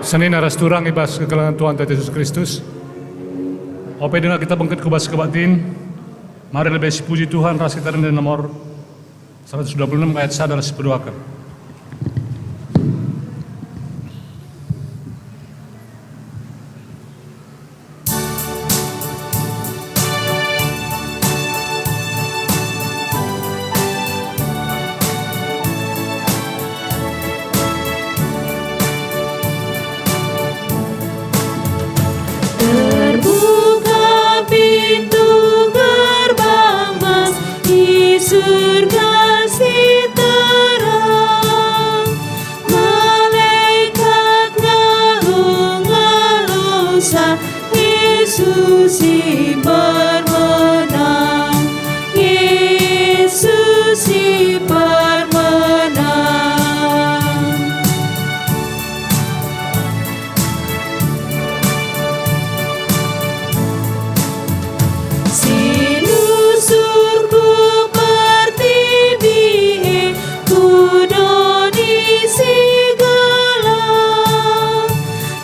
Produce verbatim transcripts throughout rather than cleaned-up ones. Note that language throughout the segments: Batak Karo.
Senina ras turang i bas kekelengen Tuhanta Jesus Kristus. Ope denga kita bengket ku bas kebaktin, mari lebe sipuji Tuhan ras kita rende nomor seratus dua puluh enam ayat sada ras sipeduaken. Terbuka pintu gerbang mas i Surga si terang. Malekat ngalo-ngalo sa, Yesus si permenang, Yesus si permenang. Si nusur ku pertibi e, ku doni si gelap,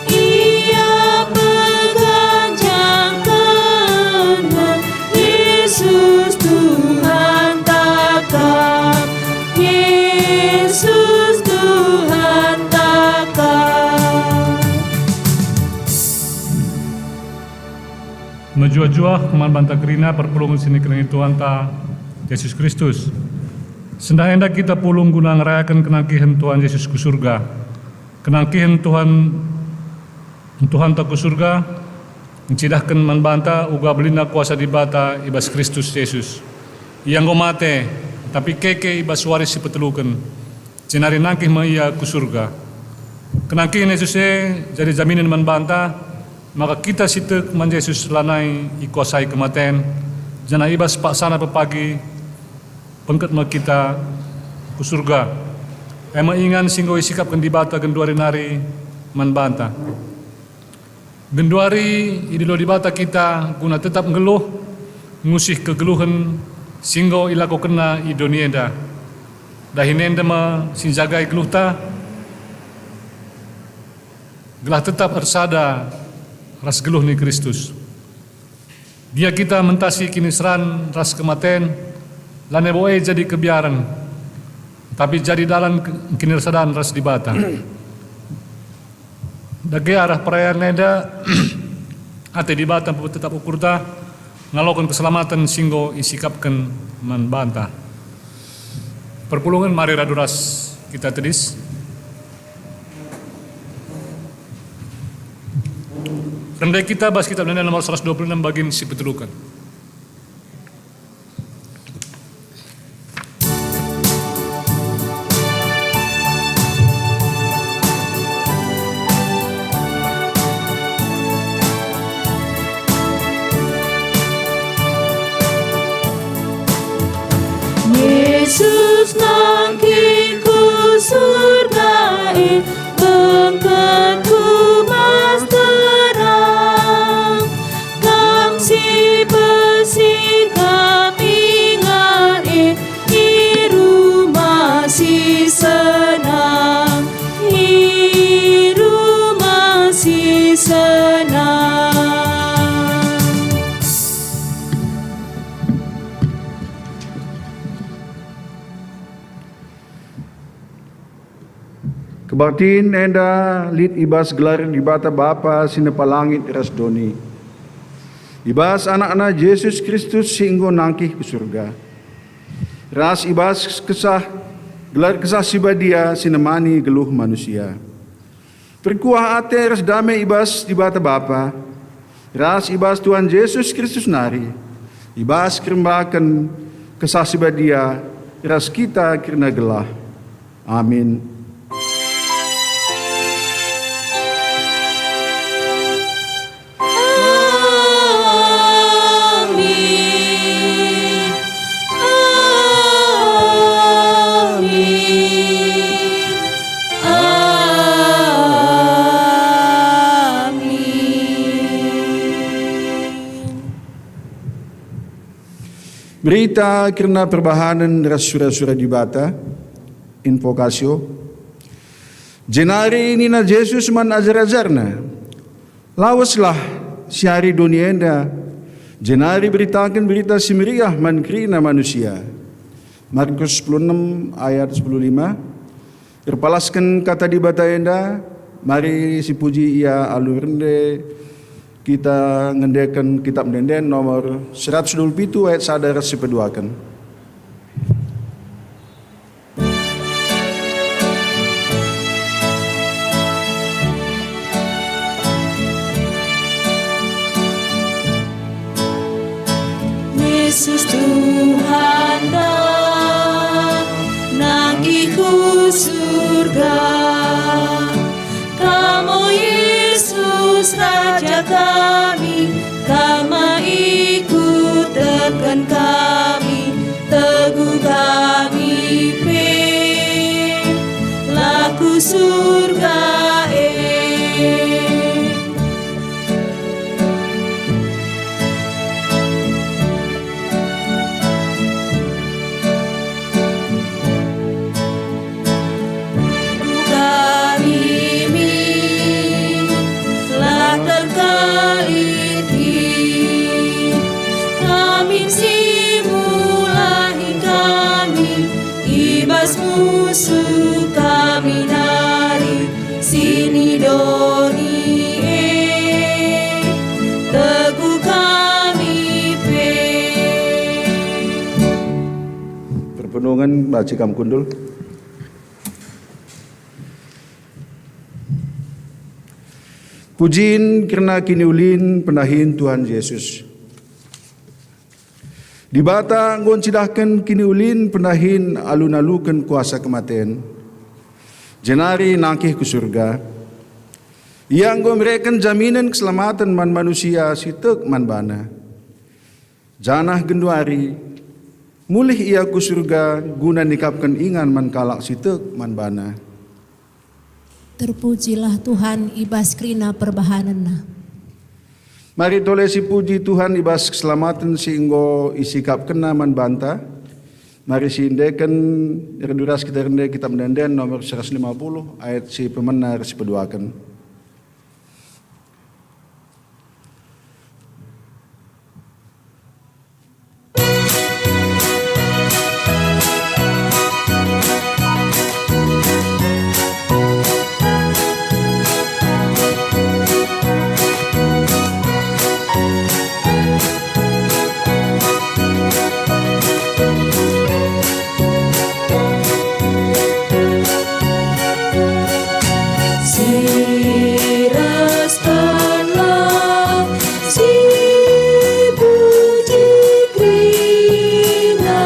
Ia peganjangkenna, Yesus Tuhanta kap, Yesus Tuhanta kap. Mejuah-juah man banta kerina perpulungen si nikelengi Tuhanta Jesus Kristus. Sendah enda kita pulung guna ngerayaken kenangkihen Tuhan Jesus ku Surga. Kenangkihen Tuhan, Tuhanta ku Surga, ncidahken man banta uga belina kuasa Dibata i bas Kristus Jesus. Ia enggo mate, tapi keke i bas wari si peteluken. Jenari nangkih me Ia ku Surga. Kenangkihen Jesus e jadi jaminen man banta maka kita si tek man Jesus lanai ikuasai kematen, janah i bas paksana pepagi bengket me kita ku Surga. E me ingan si enggo isikapken Dibata genduari nari man banta. Genduari idilo Dibata kita guna tetap nggeluh, ngusih kegeluhen si enggo ilakokenNa i doni enda. Dahin enda me si njagai geluhta, gelah tetap ersada ras geluh ni Kristus. Gia kita mentasi kiniseran ras kematen, lanai bo e jadi kebiaren, tapi jadi dalan ke-, kinirasadan ras Dibata. Dage arah perayan enda, ate Dibata mpetetap ukurta, ngaloken keselamaten si enggo isikapken man banta. Perpulungen, mari radu ras kita tedis. Rende kita bas Kitab Ende nomor seratus dua puluh enam bagin si peteluken. Yesus nangkih ku Surga e, bengket ku bas terang. Kam si bersih kami ngari i rumah si senang, i rumah si senang. Kebaktin enda lit i bas gelar Dibata Bapa si nepa langit ras doni, i bas AnakNa Jesus Kristus si enggo nangkih ku Surga, ras i bas Kesah, gelar Kesah Si Badia si nemani geluh manusia. Perkuah ate ras dame i bas Dibata Bapa, ras i bas Tuhan Jesus Kristus nari, i bas kerembaken Kesah Si Badia ras kita kerina gelah. Amin. Amin. Amin. Amin. Berita kerna perbahanen ras sura-sura Dibata, invokasio. Jenari nina Jesus man ajar-ajarNa, "Laweslah, siari doni enda, jenari beritaken Berita Si Meriah man kerina manusia." Markus sepuluh enem ayat sepuluh lima. Erpalasken Kata Dibata enda, mari sipuji Ia alu rende. Kita ngendeken Kitab Ende-enden nomor seratus dua puluh pitu ayat sada ras sipeduaken. Yesus Tuhanta, nangkih ku Surga. Kam, o Yesus, Raja kami, Kam ikutken kami, teguh kami pe, la ku Surga e. Kami min la terkelihken, kami si mulahi kami, i bas musuh kami nari, si ni doni e, teguh kami pe. Perpetungan, banci kam kundul. Pujin kerna kiniulin pendahin Tuhan Jesus. Dibata enggo ncidahken kiniulin pendahin alu naluken kuasa kematen, jenari nangkih ku Surga. Ia enggo mereken jaminen keselamaten man manusia si tek man baNa. Janah genduari, mulih Ia ku Surga guna nikapken ingan man kalak si tek man baNa. Terpujilah Tuhan i bas kerina perbahanenNa. Mari tole sipuji Tuhan i bas keselamaten si enggo isikapkenNa man banta. Mari siendeken erduras kita rende Kitab Ende-enden nomor seratus lima puluh ayat si pemena ras si peduaken. Siraskanlah si puji kerina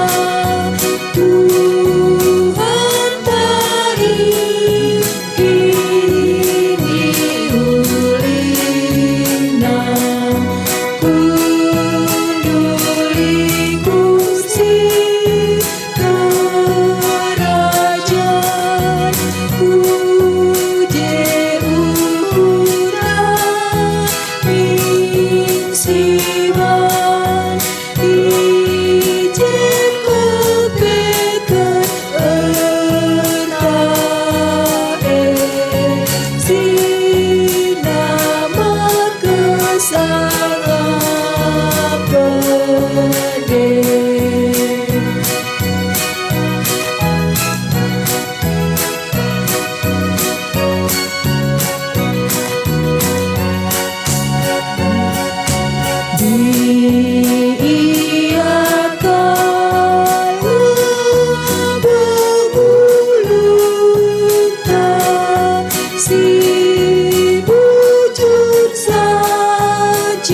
Tuhanta i kiniulina. Kunduli ku si kerajahen ku je ukurna min siban i je kupeken enta e, si nama kesangapen e. Dia kalah pengulungta si bujur saja.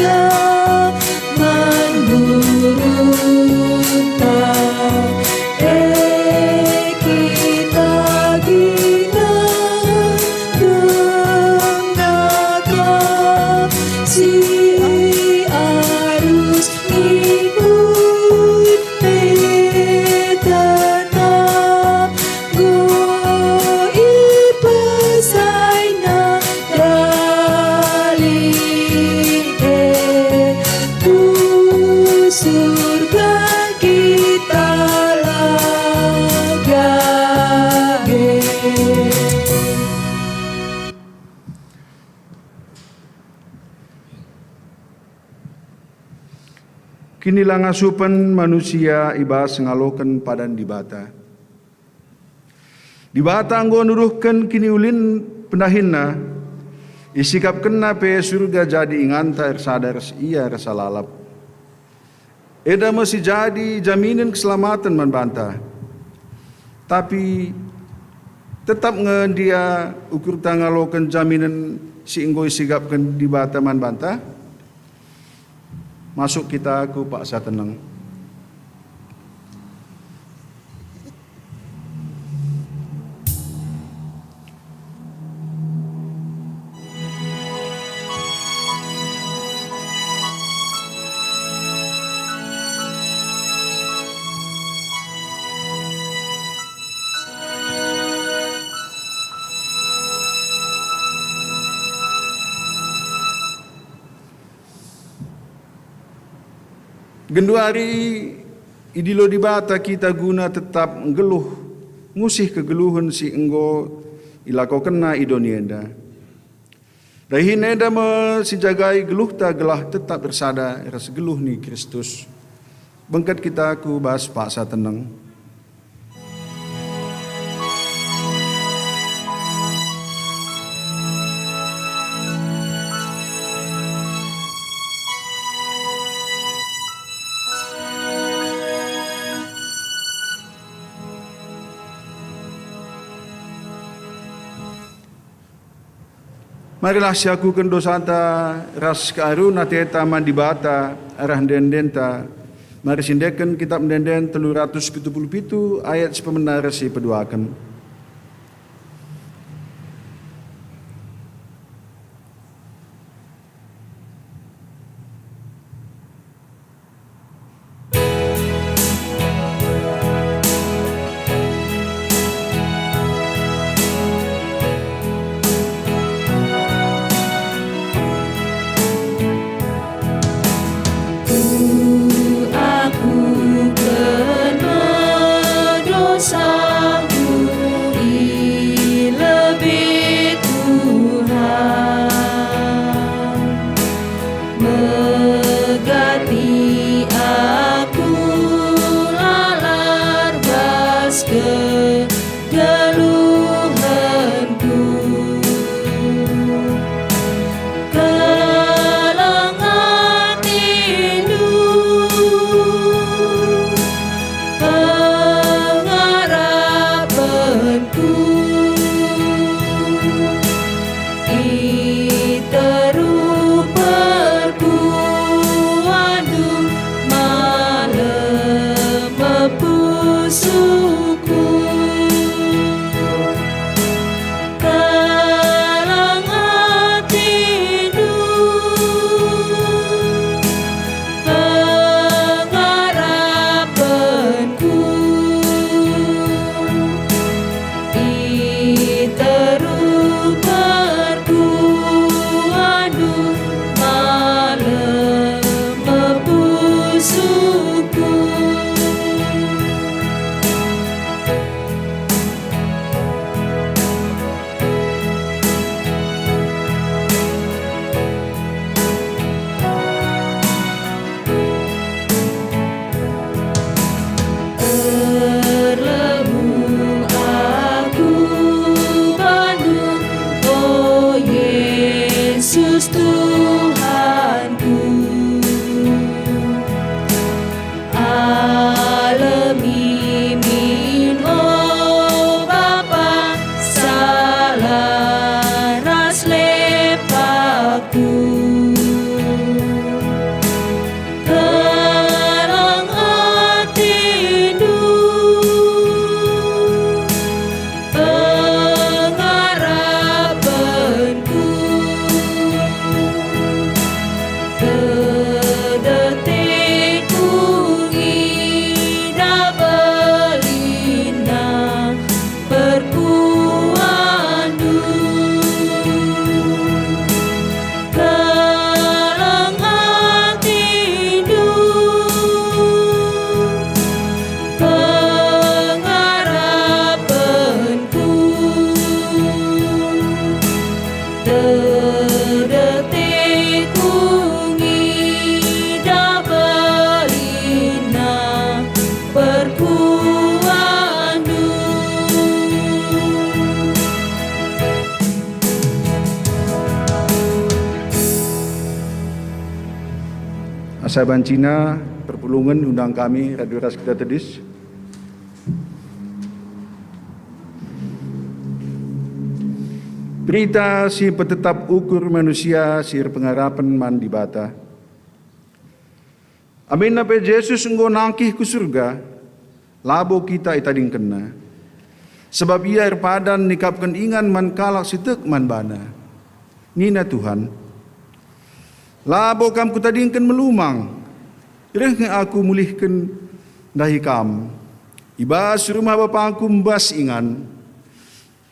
Kinilangasupen manusia i bas ngaloken padan Dibata. Dibata enggo nuduhken kiniulin pendahinNa, isikapkenNa pe Surga jadi inganta ersada ras Ia rasa lalap. Enda me si jadi jaminen keselamaten man banta. Tapi tetap nge ndia ukurta ngaloken jaminen si enggo isikapken Dibata man banta? Masuk kita ku paksa teneng. Genduari idilo Dibata kita guna tetap nggeluh, ngusih kegeluhen si enggo ilakokenNa i doni enda. Dahin enda me si njagai geluhta gelah tetap ersada ras geluh ni Kristus. Bengket kita ku bas paksa teneng. Marilah siakuken dosanta ras kearun ateta man Dibata arah ende-endenta. Mari sindeken Kitap Ende-enden telu ratus pitu puluh pitu ayat si pemena ras si peduaken. Ku akui kena dosaku i lebe Tuhan. Megati aku lalap bas kegeluhenku. Keleng atindu, pengarapenku. I teruperku andu malem mepusuhku. Keleng atindu, pengarapenku. I teruperku andu malem mepusuhku. Erlebuh aku bandu, o Yesus Tuhanku. Alemi min, o Bapa, salah ras lepakku. Keleng atindu, pengarapenku. Sabancina perpulungen undang kami radu ras kita tedis. Berita si petetap ukur manusia si erpengarapen man Dibata. Aminna pe Jesus enggo nangkih ku Surga, labo kita itadingkenNa. Sabap Ia erpadan nikapken ingan man kalak si tek man baNa. Nina Tuhan, "Labo Kam Kutadingken melumang, reh nge Aku mulihken ndahi kam. I bas rumah BapangKu mbas ingan,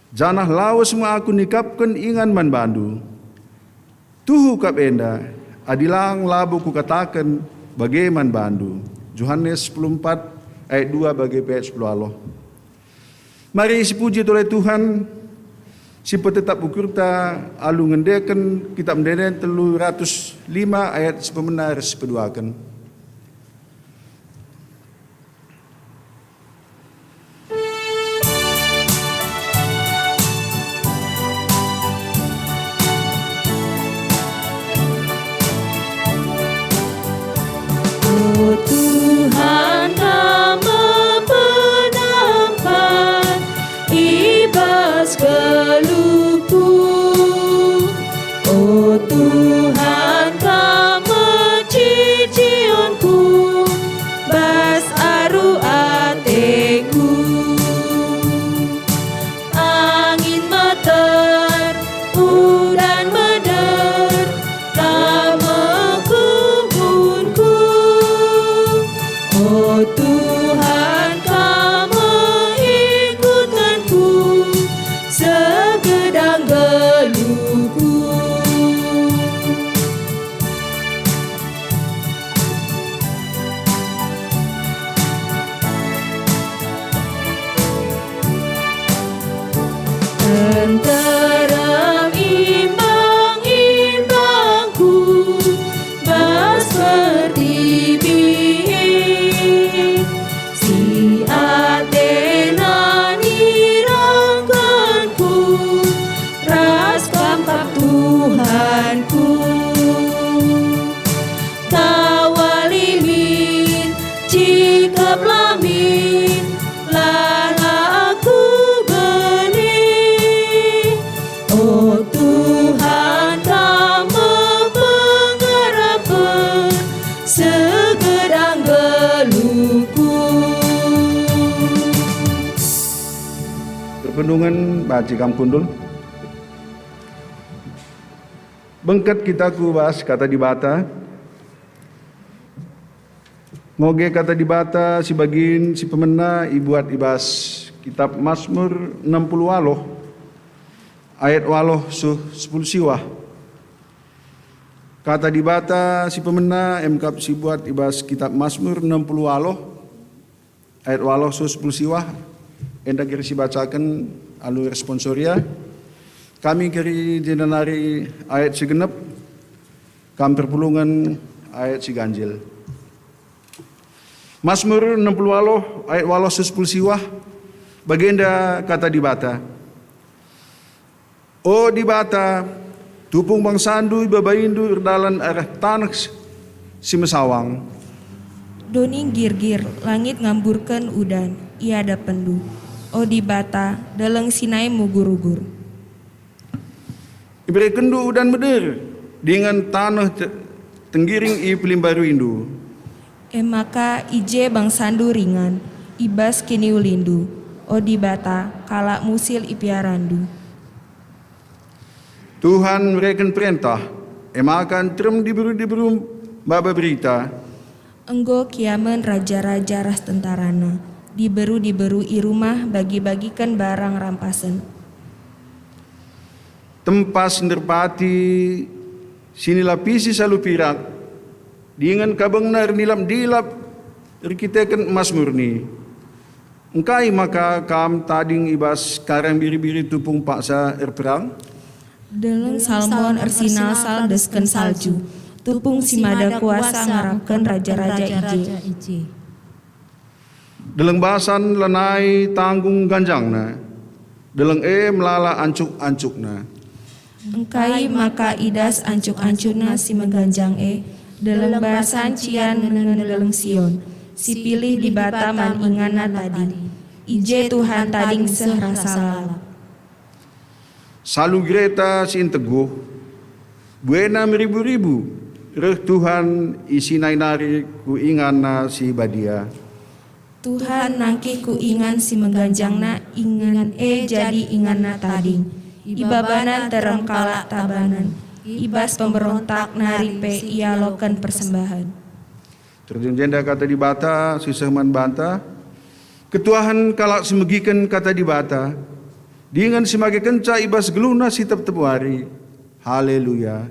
janah lawes me Aku nikapken ingan man bandu. Tuhu kap enda, adi lang labo Kukataken bage man bandu." Johanes sepuluh empat ayat dua bage pe ayat sepuluh aloh. Mari sipuji tole Tuhan, si petetap ukurta alu ngendeken Kitap Ende-enden telu ratus lima ayat si pemena ras si peduaken. O Tuhan, Kam me penampat i bas geluhku. O Tuhan, Kam me cicihonku bas aru ateku. Angin meter, udan meder, Kam me kuburku. O Tuhan, Kam me ikutkenku segedang geluhku. Tenterem imbang-imbangku bas pertibi e, si atena nirangkenku ras Kam kap Tuhanku. Kawali min, cikaplah min, lala aku bene. O Tuhan, Kam me pengarapen segedang geluhku. Perpulungen banci kam kundul. Bengket kita ku bas Kata Dibata. Ngoge Kata Dibata si bagin si pemena ibuat i bas Kitap Masmur enem puluh waloh, ayat waloh suh sepuluh siwah. Kata Dibata si pemena emkap si buat i bas Kitap Masmur enem puluh waloh, ayat waloh suh sepuluh siwah, enda keri sibacaken alu responsoria. Kami keri jenari ayat si genep, kam perpulungen ayat si ganjil. Masmur enem puluh waloh ayat waloh suh sepuluh siwah, bagenda Kata Dibata. O Dibata, tupung bangsandu ibabaindu erdalan arah taneh si mesawang. Doni nggirgir, langit ngamburken udan i adapenndu. O Dibata, deleng Sinai mugur-ugur. Iberekenndu udan meder, dingen taneh te-, tenggiring ipelimbaruindu. E maka i je bangsandu ringan, i bas kiniulindu, o Dibata, kalak musil ipiarandu. Tuhan mereken perentah, e maka nterem diberu-diberu maba berita. Enggo kiamen raja-raja ras tentarana, diberu-diberu i rumah bagi-bagiken barang rampasen. Tempas nderpati si nilapisi salu pirak, dingen kabengna ernilap-nilap erkiteken emas murni. Engkai maka kam tading i bas karang biri-biri tupung paksa erperang? Deleng Salmon ersinalsal desken salju, tupung si mada kuasa ngarapken raja-raja i je. Deleng Basan lanai tanggung ganjangna, deleng e melala ancuk-ancukna. Engkai maka idas ancuk-ancukna si mengganjang e, Deleng basan cian ngenehen deleng Sion, si pilih Dibata man inganNa tading. I je Tuhan tading seh rasa lalap. Salu gereta si nteguh, buena meribu-ribu, reh Tuhan i Sinai nari ku inganNa si badia. Tuhan nangkih ku ingan si meganjangna, ingan e jadi inganNa tading. Ibabana nterem kalak tabanen, i bas pemberontak nari pe ialoken persembahen. Terjeng jenda kata Dibata si seh man banta, ketuahen kalak si megiken kata Dibata, dingen si makekenca i bas geluhna si tep-tep wari. Haleluya!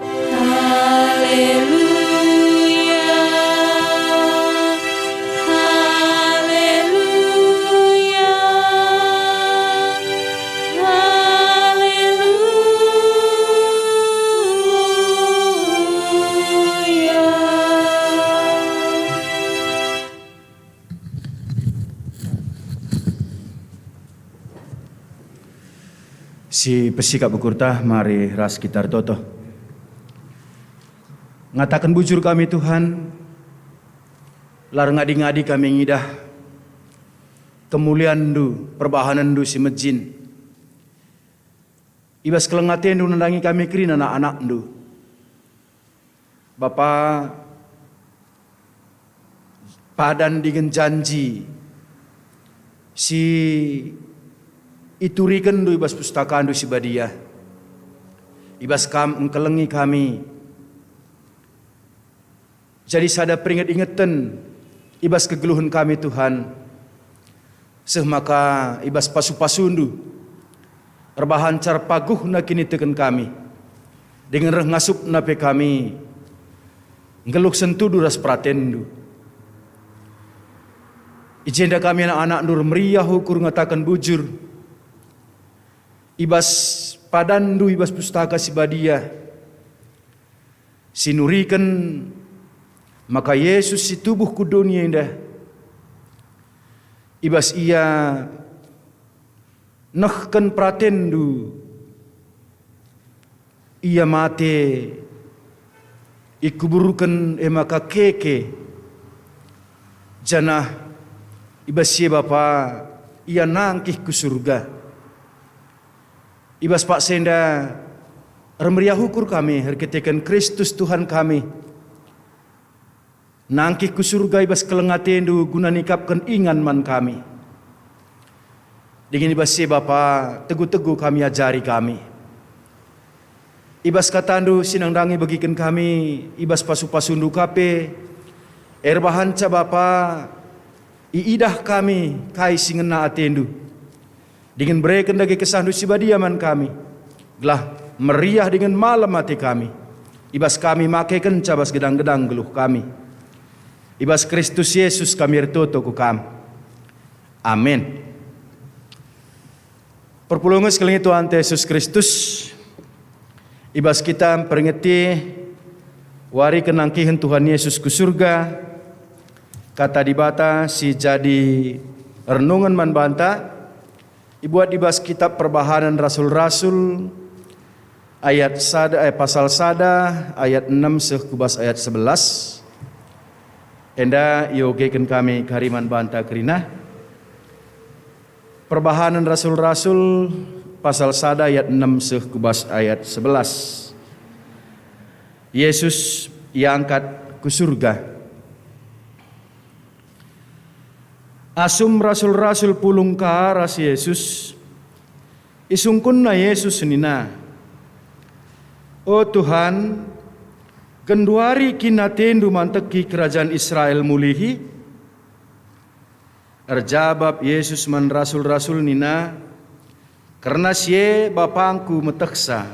Haleluya, haleluya, haleluya. Si pesikap ukurta, mari ras kita ertoto. Ngataken bujur kami, Tuhan, la erngadi-ngadi kami ngidah kemulianNdu, perbahanenNdu si mejin. I bas keleng ateNdu nandangi kami kerina anak-anakNdu. Bapa, padan dingen janji si iturikenNdu i bas PustakaNdu si Badia, i bas Kam engkelengi kami, jadi sada peringet-ingeten i bas kegeluhen kami, Tuhan. Seh maka i bas pasu-pasuNdu, erbahanca erpaguhna kiniteken kami, dingen reh ngasupna pe kami nggeluh sentudu ras peratenNdu. I jenda kami anak-anakNdu ermeriah ukur ngataken bujur, i bas padanNdu i bas Pustaka Si Badia, si nuriken maka Jesus si tubuh ku doni enda, i bas Ia nehken peratenNdu, Ia mate, ikuburken e maka keke, janah i bas si e Bapa Ia nangkih ku Surga. I bas paksa enda ermeriah ukur kami erkiteken Kristus Tuhan kami. Nangkih ku Surga i bas keleng ateNdu guna nikapken ingan man kami. Dingen i bas si e Bapa, tegu-tegu kami, ajari kami. I bas kataNdu si nandangi begiken kami, i bas pasu-pasuNdu ka pe, erbahanca Bapa, iidah kami kai si ngena ateNdu. Dingen bereken dage KesahNdu Si Badia man kami, gelah meriah dingen malem ate kami, i bas kami makekenca bas gedang-gedang geluh kami. I bas Kristus Jesus kami ertoto ku Kam. Amin. Perpulungen si kelengi Tuhanta Jesus Kristus, i bas kita mperingeti wari kenangkihen Tuhan Yesus ku Surga, Kata Dibata si jadi renungen man banta, ibuat i bas Kitap Perbahanen Rasul-rasul, ayat sada, eh, pasal sada, ayat enem seh ku bas ayat sebelas. Enda iogeken kami kari man banta kerina. Perbahanen Rasul-rasul, pasal sada, ayat enem seh ku bas ayat sebelas. Yesus iangkat ku Surga. Asum rasul-rasul pulung ka ras Jesus, isungkunna Jesus nina, "O Tuhan, genduari kin ateNdu manteki kerajan Israel mulihi?" Erjabap Jesus man rasul-rasul nina, "Kerna si e BapangKu metehsa,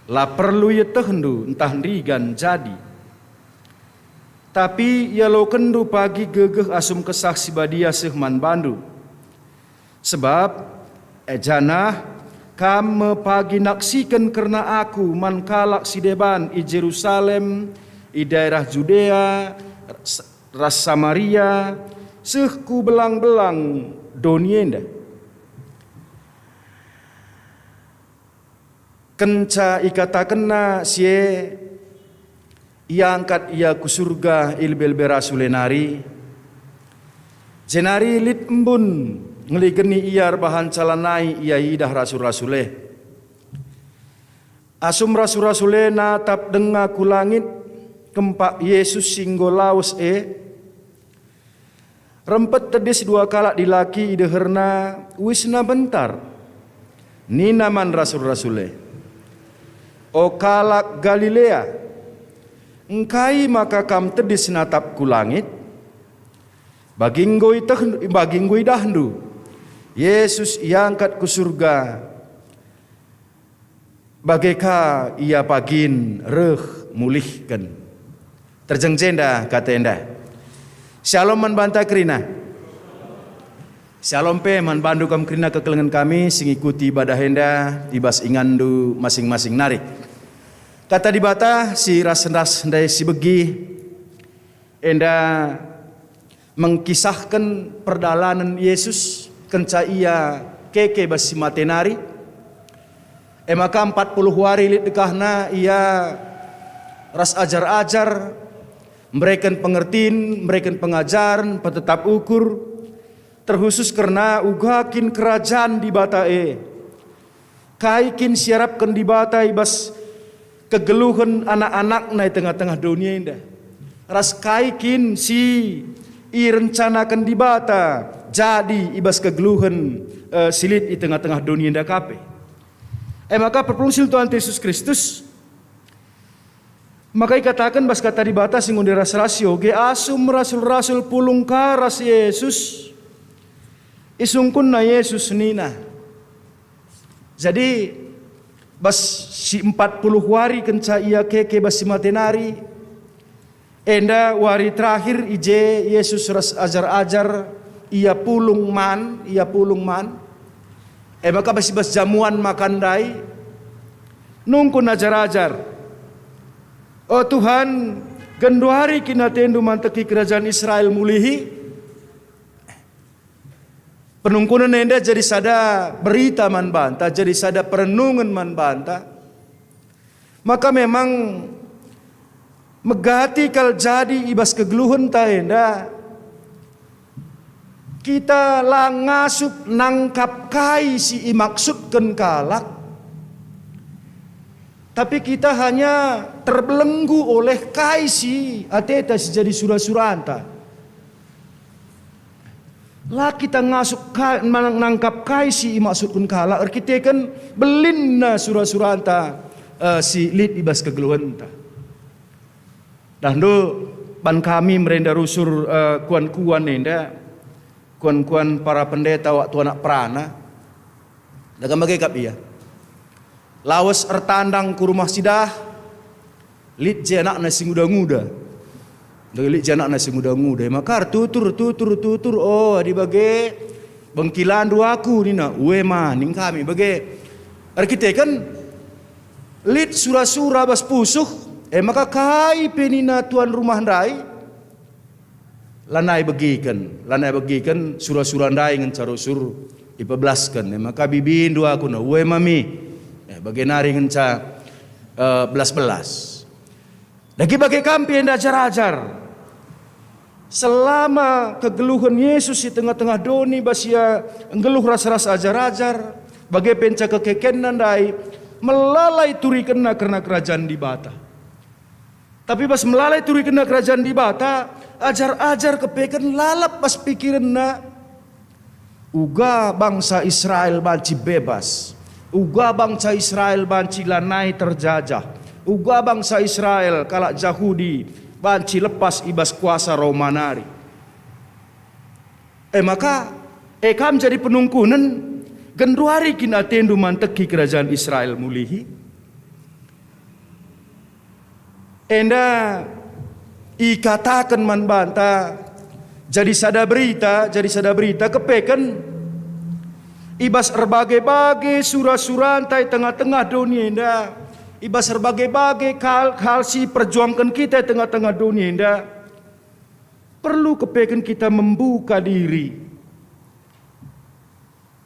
la perlu ietehndu ntah ndigan jadi. Tapi ialokenndu pagi gegeh asum Kesah Si Badia seh man bandu. Sebab, eh, janah kam me pagi naksiken kerna Aku man kalak si deban i Jerusalem, i daerah Judea, ras Samaria, seh ku belang-belang doni enda." Kenca ikatakenna si e, iangkat ia ku surga i lebe-lebe rasul e nari, jenari lit embun ngeligeni ia erbahanca lanai ia idah rasul-rasul e. Asum rasul-rasul e natap denga ku langit, kempak Jesus si enggo lawes e, rempet tedis dua kalak dilaki i deherna, uisna mbentar. Nina man rasul-rasul e, "O kalak Galilea, engkai maka kam tedis natap ku langit? Bagi enggo iteh-, bagi enggo idahndu, Jesus iangkat ku surga, bage ka ia pagin reh mulihken." Terjeng jenda kata enda. Syalom man banta kerina. Syalom pe man bandu kam kerina kekelengen kami si ngikuti ibadah enda i bas inganndu masing-masing nari. Kata Dibata si ras-ras ndai si begi enda mengkisahken perdalanen Yesus kenca ia keke bas si mate nari. E maka empat puluh wari lit dekahna ia ras ajar-ajar, mereken pengertin, mereken pengajaren, petetap ukur, terkhusus kerna uga kin kerajan Dibata e. Kai kin si iarapken Dibata i bas kegeluhen anak-anakNa i tengah-tengah doni enda? Ras kai kin si irencanaken Dibata jadi i bas kegeluhen, eh, si lit i tengah-tengah doni enda ka pe? E maka perpulungen si lit Tuhan Yesus Kristus, maka ikataken bas Kata Dibata si enggo ras-ras ioge, asum rasul-rasul pulung ka ras Jesus, isungkunna Jesus nina. Jadi, bas si empat puluh wari kenca ia keke bas si mate nari, enda wari terakhir i je Jesus ras ajar-ajar ia pulung man, ia pulung man. E maka bas i bas jamuan makan ndai, nungkun ajar-ajar, "O Tuhan, genduari kin atendu manteki kerajaan Israel mulihi?" Penungkunen enda jadi sada berita man banta, jadi sada perenungen man banta. Maka memang megati kal jadi i bas kegeluhenta enda, kita la ngasup nangkap kai si imaksudken kalak, tapi kita hanya terbelenggu oleh kai si ateta si jadi sura-suranta. La kita ngasup ka-, nang-, nangkap kai si imaksudken kalak erkiteken belinna sura-suranta, eh, si lit i bas kegeluhenta. Dahndu ban kami merenda rusur, eh, kuan-kuan enda, kuan-kuan para pendeta waktu anak perana. Dage bage kap ia. Lawes ertandang ku rumah sidah, lit je anakna si nguda-nguda. Dage lit je anakna si nguda-nguda. E maka ertutur, ertutur, ertutur, "Oh, adi bage, bengkilandu aku," nina. "Ue ma," ning kami. Bage erkiteken lit sura-sura bas pusuh, e maka kai pe nina tuan rumah ndai? Lanai begiken, lanai begiken sura-sura ndai ngenca rusur ipebelasken. E maka bibindu aku na, ue mami. Eh, bage nari ngenca, eh, belas-belas. Dage bage kam pe enda ajar-ajar. Selama kegeluhen Yesus i tengah-tengah doni bas ia nggeluh ras-ras ajar-ajar, bage pe ngenca kekekenna ndai, melalai turikenna kerna Kerajan Dibata. Tapi bas melalai turikenna Kerajan Dibata, ajar-ajar kepeken lalap bas pikirenna. Uga bangsa Israel banci bebas. Uga bangsa Israel banci lanai terjajah. Uga bangsa Israel, kalak Jahudi, banci lepas i bas kuasa Roma nari. E maka, e kam jadi penungkunen, genduari kin atendu manteki Kerajan Israel mulihi? Enda ikataken man banta, jadi sada berita, jadi sada berita kepeken i bas erbage-bage sura-suranta i tengah-tengah doni enda, i bas erbage-bage hal, hal si perjuangken kita i tengah-tengah doni enda, perlu kepeken kita membuka diri.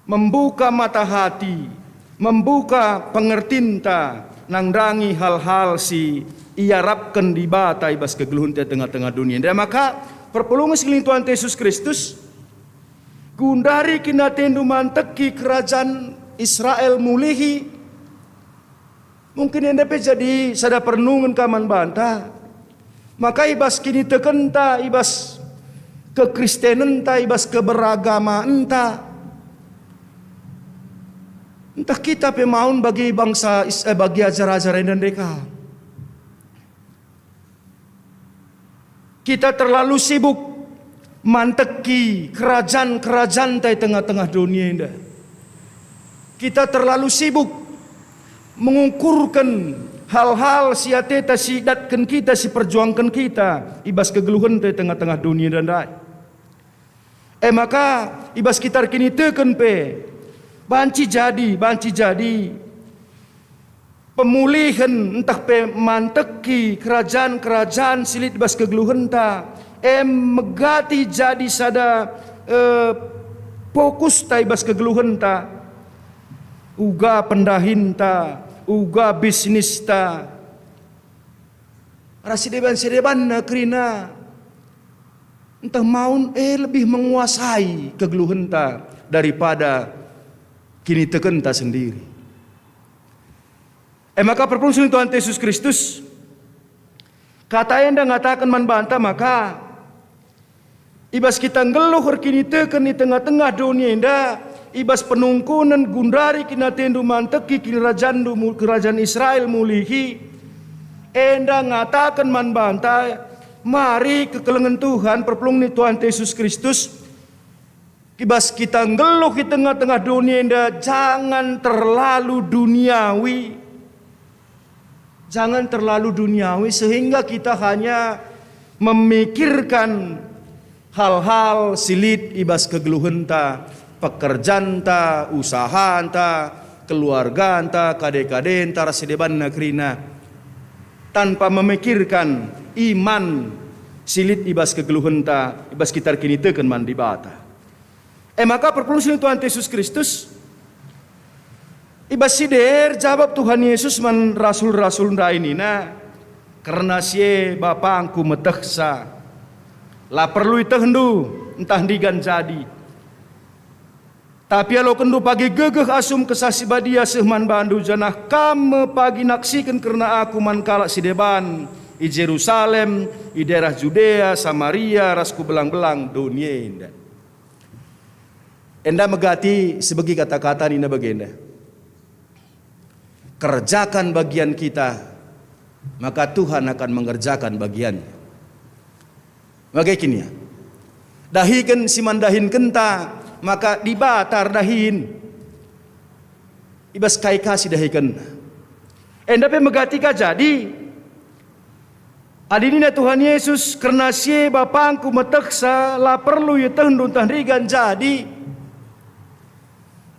Membuka mata hati, membuka pengertinta nandangi hal-hal si iarapken Dibata i bas kegeluhenta tengah-tengah doni enda. Maka perpulungen si ngkelengi Tuhanta Yesus Kristus, gundari kin atendu manteki kerajan Israel mulihi. Mungkin enda pe jadi sada perenungen ka man banta. Maka i bas kinitekenta, i bas kekristenenta, i bas keberagamaenta, ntah kita pe maun bagi bangsa Is-, eh, bagi ajar-ajar enda ndai ka. Kita terlalu sibuk manteki kerajan-kerajan i tengah-tengah doni enda. Kita terlalu sibuk mengukurken hal-hal si ateta si idatken kita, si perjuangken kita i bas kegeluhenta i tengah-tengah doni enda ndai. E maka, i bas kita erkiniteken pe, banci jadi, banci jadi pemulihen ntah pe manteki kerajan-kerajan si lit i bas kegeluhenta, e megati jadi sada, eh, fokusta i bas kegeluhenta, uga pendahinta, uga bisnista, ras si deban-si debanna kerina, ntah maun, eh, lebih menguasai kegeluhenta daripada kinitekenta sendiri. E maka perpulungen si ngkelengi Tuhanta Yesus Kristus, kata enda ngataken man banta maka i bas kita nggeluh erkiniteken i tengah-tengah doni enda, i bas penungkunen gundari kin atendu manteki kinirajanndu mu-, kerajan Israel mulihi, enda ngataken man banta, mari kekelengen Tuhan, perpulungen ni Tuhanta Yesus Kristus, i bas kita nggeluh i tengah-tengah doni enda, jangan terlalu duniawi. Jangan terlalu duniawi sehingga kita hanya memikirkan hal-hal si lit i bas kegeluhenta, pekerjanta, usahanta, keluarganta, kade-kadenta, ras si debanna kerina, tanpa memikirkan iman si lit i bas kegeluhenta, i bas kita erkiniteken man Dibata. E maka perpulungen si ngkelengi Tuhanta Yesus Kristus, i bas si dear jabap Tuhan Yesus man rasul-rasul ndai nina, "Kerna si e BapangKu metehsa, la perlu itehndu ntah ndigan jadi. Tapi alokenndu pagi gegeh asum Kesah Si Badia seh man bandu, janah kam me pagi naksiken kerna Aku man kalak si deban i Jerusalem, i daerah Judea, Samaria, ras ku belang-belang doni enda." Enda megati sebegi kata-kata nina bagenda, "Kerjakan bagian kita, maka Tuhan akan mengerjakan bagianNa." Bage kin ia? Dahiken si man dahinkenta, maka Dibata erdahin i bas kai ka si dahikenNa. Enda pe megati ka jadi, adi nina Tuhan Yesus, "Kerna si e BapangKu metehsa, la perlu ietehndu ntah ndigan jadi."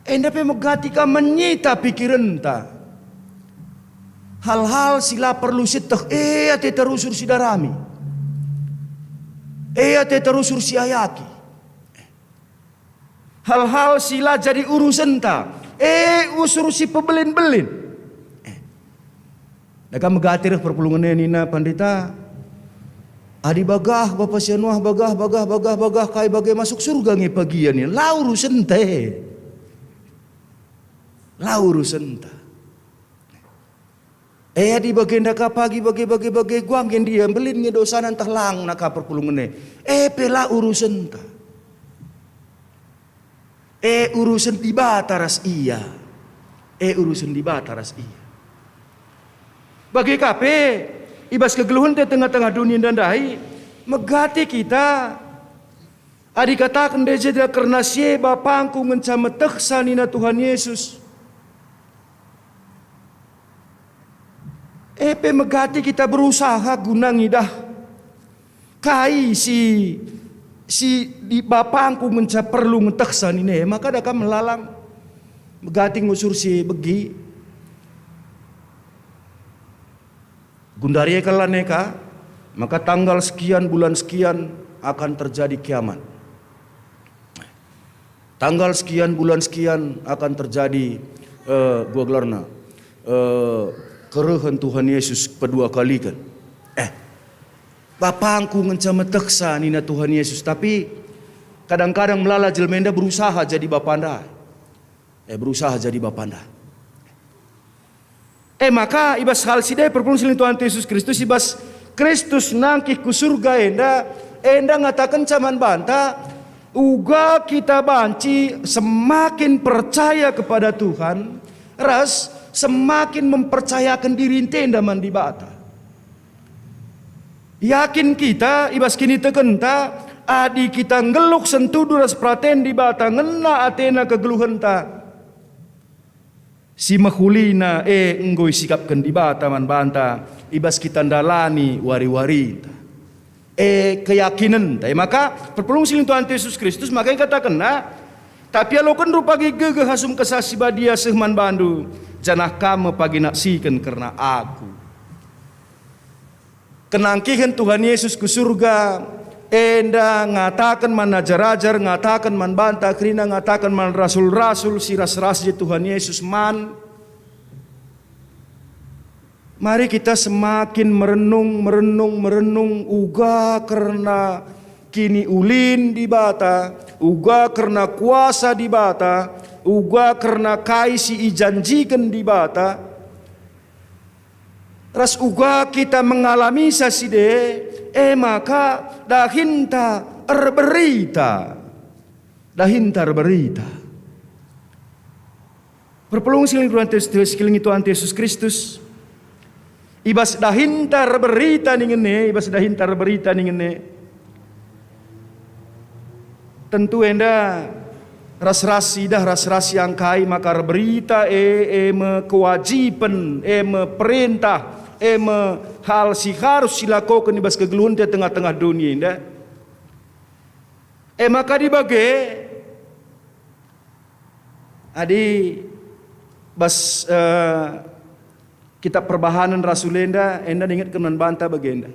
Enda pe megati ka menyita pikirenta. Hal-hal si la perlu sieteh, e ateta rusur sidarami. E ateta rusur siayaki. Hal-hal si la jadi urusenta, e rusur sipebelin-belin. Daka megati reh perpulungen e nina, "Pandita, adi bagah bapa si anuah bagah, bagah, bagah, bagah, kai bage masuk surga nge pagian ia?" La urusenta e. La urusenta. E, adi bagenda ka pagi bage, bage, bage, guang nge ndia, mbelin nge dosana ntah lang naka perpulungen e. E pe la urusenta. E urusen Dibata ras ia. E urusen Dibata ras ia. Bage ka pe, i bas kegeluhenta tengah-tengah doni enda ndai, megati kita. Adi kataken dage kerna si e BapangKu ngenca metehsa nina Tuhan Yesus, e pe megati kita berusaha guna ngidah kai si, si di BapangKu ngenca perlu ngetehsa nina e, maka daka melalang megati ngusur si begi. Gundari e kal lanai ka, maka tanggal sekian bulan sekian akan terjadi kiamat. Tanggal sekian bulan sekian akan terjadi Eh, gua gelarna, eh, kerehen Tuhan Yesus pedua kaliken. Eh, bapangku ngenca metehsa, nina Tuhan Yesus, tapi kadang-kadang melala jelma enda berusaha jadi bapanda. Eh, berusaha jadi bapanda. Eh, maka i bas hal si de perpulung si lit Tuhan Yesus Kristus, i bas Kristus nangkih ku surga enda, enda ngatakenca man banta, uga kita banci semakin percaya kepada Tuhan, ras semakin mempercayaken dirinta enda man Dibata. Yakin kita i bas kinitekenta, adi kita nggeluh sentudu ras peraten Dibata, ngena atena kegeluhenta. Si mehulina e enggo isikapken Dibata man banta i bas kita ndalani wari-warinta. E keyakinenta. E maka, perpulung si lit Tuhan Yesus Kristus maka ikatakenna, "Tapi alokenndu pagi gegeh asum Kesah Si Badia seh man bandu, janah kam me pagi naksiken kerna Aku." Kenangkihen Tuhan Yesus ku surga enda ngataken man ajar-ajar, ngataken man banta kerina, ngataken man rasul-rasul si ras-ras je Tuhan Yesus man, mari kita semakin merenung, merenung, merenung uga kerna kiniulin Dibata, uga kerna kuasa Dibata, uga kerna kai si ijanjiken Dibata. Ras uga kita mengalami saside, e maka dahinta erberita. Dahinta erberita. Perpulung si lit Tuhan Yesus, si lit Tuhan Yesus Kristus. I bas dahinta erberita ningen e, i bas dahinta erberita ningen e. Tentu enda ras-ras idah, ras-ras iangkai maka erberita e, e me kewajiben, e me perentah, e me hal si harus silakoken i bas kegeluhenta tengah-tengah doni enda. E maka dibage, adi bas, eh, Kitab Perbahanen Rasul enda, enda ningetken man banta bagenda.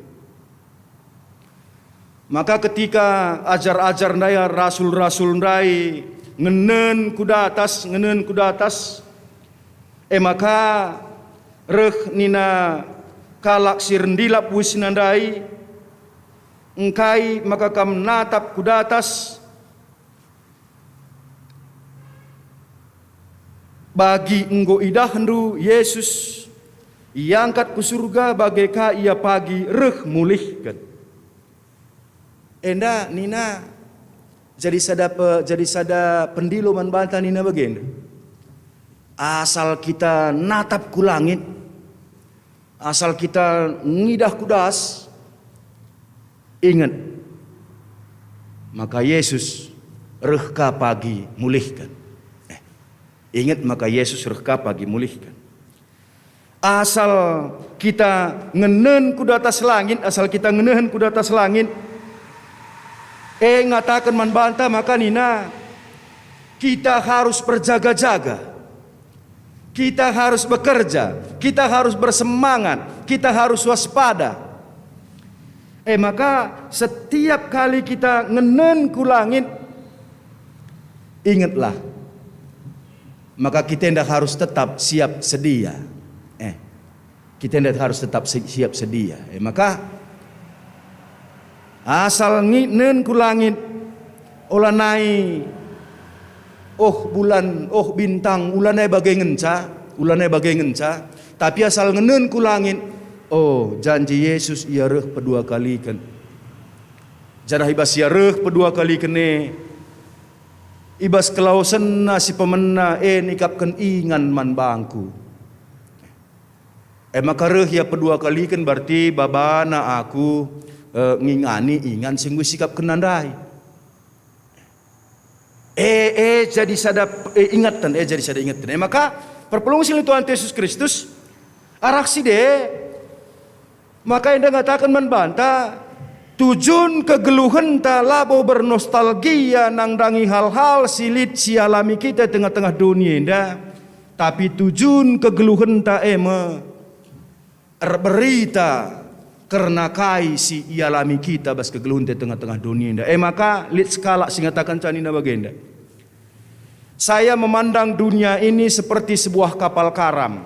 Maka ketika ajar-ajar ndai, rasul-rasul ndai ngenen ku datas, ngenen ku datas, e maka reh nina kalak si rendilap uisna ndai, "Engkai maka kam natap ku datas?" Bagi enggo idahndu Yesus iangkat ku surga, bage ka Ia pagi reh mulihken. Enda nina jadi sada pe-, jadi sada pendilo man banta nina bagenda. Asal kita natap ku langit, asal kita ngidah ku das, inget maka Yesus reh ka pagi mulihken. Eh, inget maka Yesus reh ka pagi mulihken. Asal kita ngenen ku datas langit, asal kita ngenehen ku datas langit, e ngataken man banta maka nina, kita harus berjaga-jaga. Kita harus bekerja, kita harus bersemangat, kita harus waspada. E maka, setiap kali kita ngenen ku langit, ingetlah, maka kita enda harus tetap siap sedia. Eh, kita enda harus tetap si-, siap sedia. E maka, asal ngenen ku langit, ola nai, oh bulan, oh bintang, ola nai bage ngenca, ola nai bage ngenca, tapi asal ngenen ku langit, oh, janji Yesus Ia reh pedua kaliken. Janah i bas Ia reh pedua kaliken e, i bas kelawesNa si pemena e nikapken ingan man bangku. E maka reh Ia pedua kaliken, berarti babana aku, e, ngingani ingan si enggo isikapkenNa ndai. E, e jadi sada, e, ingeten, e jadi sada ingeten. E maka, perpulung si lit Tuhan Yesus Kristus, arah si de, maka enda ngataken man banta, tujun kegeluhenta labo bernostalgia nandangi hal-hal si lit si alami kita tengah-tengah doni enda, tapi tujun kegeluhenta e me erberita kerna kai si ialami kita bas kegeluhenta tengah-tengah doni enda. E maka lit sekalak si ngataken ca nina bagenda, Saya memandang dunia ini seperti sebuah kapal karam.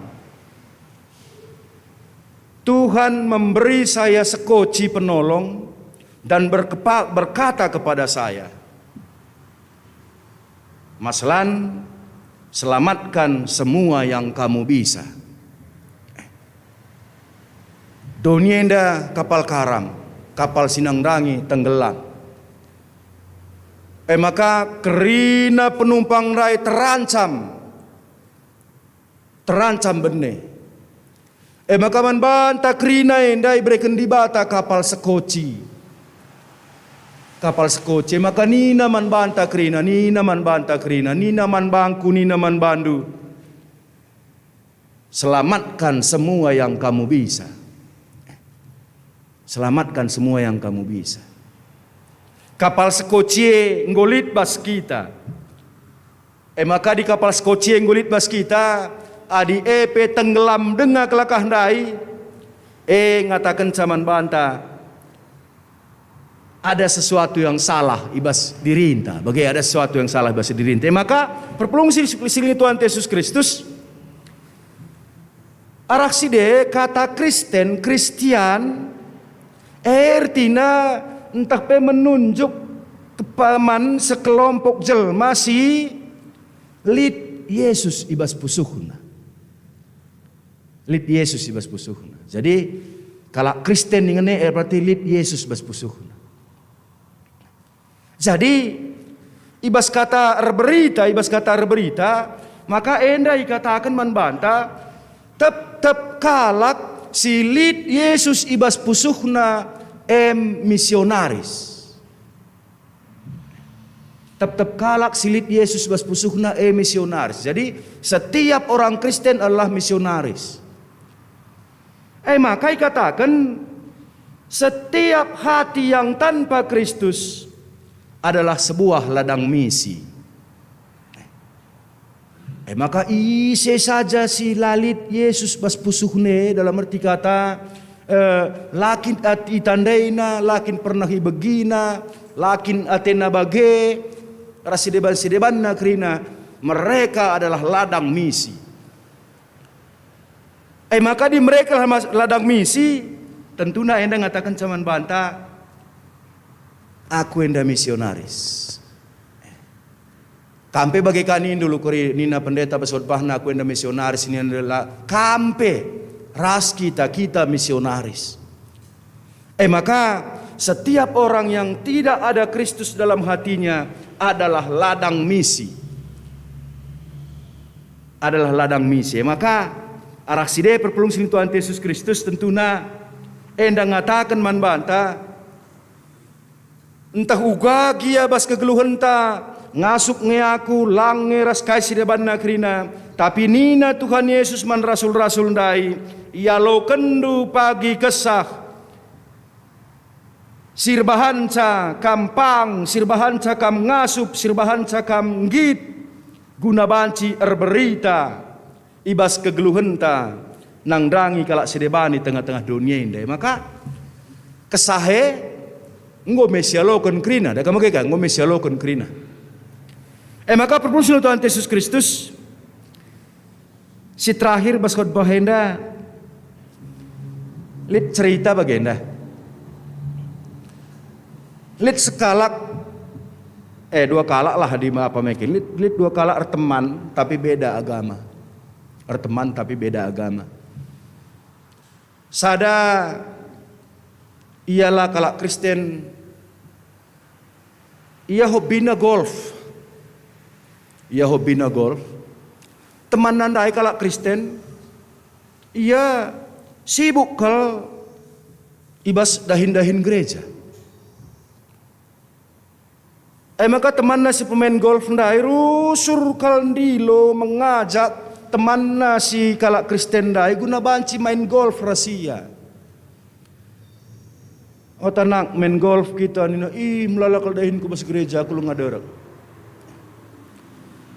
Tuhan memberi saya sekoci penolong dan berkepa-, berkata kepada saya, "Maslan, selamatkan semua yang kamu bisa." Doni enda kapal karam, kapal si nandangi tenggelam. E maka kerina penumpang ndai terancam, terancam bene. E maka man banta kerina enda ibereken Dibata kapal sekoci. Kapal sekoci, e maka nina man banta kerina, nina man banta kerina, nina man bangku, nina man bandu, "Selamatkan semua yang kamu bisa." Selamatkan semua yang kamu bisa. Kapal sekoci e enggo lit bas kita. E maka adi kapal sekoci e enggo lit bas kita, adi e pe tenggelam denga kelakah ndai, e ngatakenca man banta, ada sesuatu yang salah i bas dirinta. Bage ada sesuatu yang salah i bas dirinta. E maka, perpulung si, si, si Tuhan Yesus Kristus, arah si de kata Kristen, Kristian, e ertina ntah pe menunjuk kepaman sekelompok jelma si lit Yesus i bas pusuhna. Lit Yesus i bas pusuhna. Jadi, kalak Kristen dingen e berarti lit Yesus bas pusuhna. Jadi, i bas kata erberita, i bas kata erberita, maka enda ikataken man banta, tep-tep kalak si lit Yesus i bas pusuhna em misionaris. Tep-tep kalak si lit Yesus bas pusuhna e misionaris. Jadi, setiap orang Kristen adalah misionaris. E maka ikataken, setiap hati yang tanpa Kristus adalah sebuah ladang misi. E maka ise saja si la lit Yesus bas pusuhna, dalam erti kata, eh, la kin at-, itandaina, la kin pernah ibegina, la kin atena bage, ras sideban-sidebanna kerina, mereka adalah ladang misi. E maka adi mereka lah mas-, ladang misi, tentuna enda ngatakenca man banta, "Aku enda misionaris." Kam pe bage ka nindu, lukuri nina pendeta bas khotbahna, "Aku enda misionaris," nina la, kam pe ras kita, kita misionaris. E maka, setiap orang yang tidak ada Kristus dalam hatinya adalah ladang misi. Adalah ladang misi. E maka, arah si de perpulung si Tuhan Yesus Kristus tentuna enda ngataken man banta, "Ntah uga gia bas kegeluhenta, ngasup nge aku, lang nge ras kai si debanna kerina." Tapi nina Tuhan Yesus man rasul-rasul ndai, "Ialokenndu pagi kesah, si erbahanca kam pang, si erbahanca kam ngasup, si erbahanca kam nggit, guna banci erberita i bas kegeluhenta nandangi kalak si deban i tengah-tengah doni enda." E maka, kesah e enggo me sialoken kerina, da kam bage ka, enggo me sialoken kerina. E maka, perpulung si Tuhan Yesus Kristus, si terakhir bas khotbah enda, lit cerita bagenda. Lit sekalak, eh, dua kalak lah di apa mekin. Lit, lit dua kalak erteman, tapi beda agama. Erteman, tapi beda agama. Sada ialah kalak Kristen, ia hobina golf. Ia hobina golf. Temanna ndai kalak Kristen, ia sibuk kal i bas dahin-dahin gereja. E maka temanna si pemain golf ndai rusur kal ndilo mengajak temanna si kalak Kristen ndai guna banci main golf ras ia. "Ota nak, main golf kita," nina. "Ih, melala kal dahinku bas gereja, aku langa derek."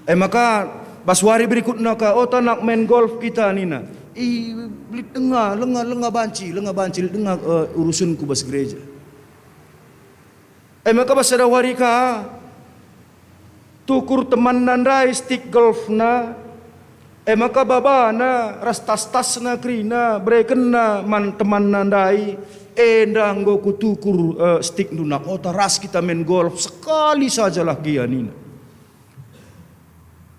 E maka bas wari berikutna ka, "Ota nak, main golf kita," nina. "Ih, lit denga, lenga, lenga banci, lenga banci, lit denga, eh, urusenku bas gereja." E maka bas sada wari ka, Tukur temanna ndai stik golfna, e maka babana ras tas-tasna kerina berekenna man temanna ndai, enda enggo kutukur, eh, stikndu, nak ota ras kita main golf sekali sajalah gia, nina.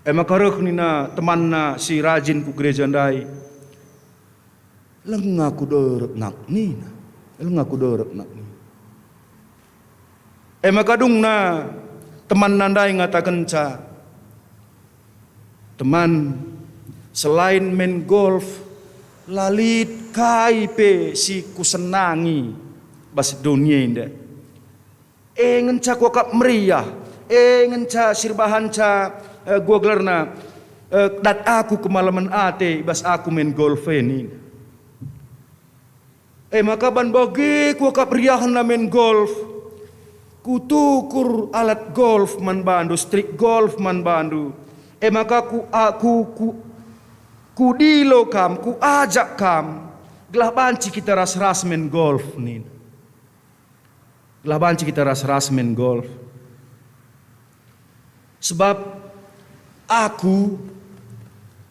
E maka reh nina temanna si rajin ku gereja ndai, "Langa kuderek nak," nina. "Langa kuderek nak," nina. E maka dungna temanna ndai ngatakenca, "Teman, selain main golf, la lit kai pe si kusenangi bas doni enda. E ngenca kuakap meriah, e ngenca si erbahanca, eh, gua gelarna, eh, dat aku kemalemen ate i bas aku main golf e," nina. E maka ban bage kuakap riahna main golf, kutukur alat golf man bandu, strik golf man bandu. E maka ku, aku, ku, kudilo kam, kuajak kam, gelah banci kita ras-ras main golf, nina. Gelah banci kita ras-ras main golf. Sebab aku,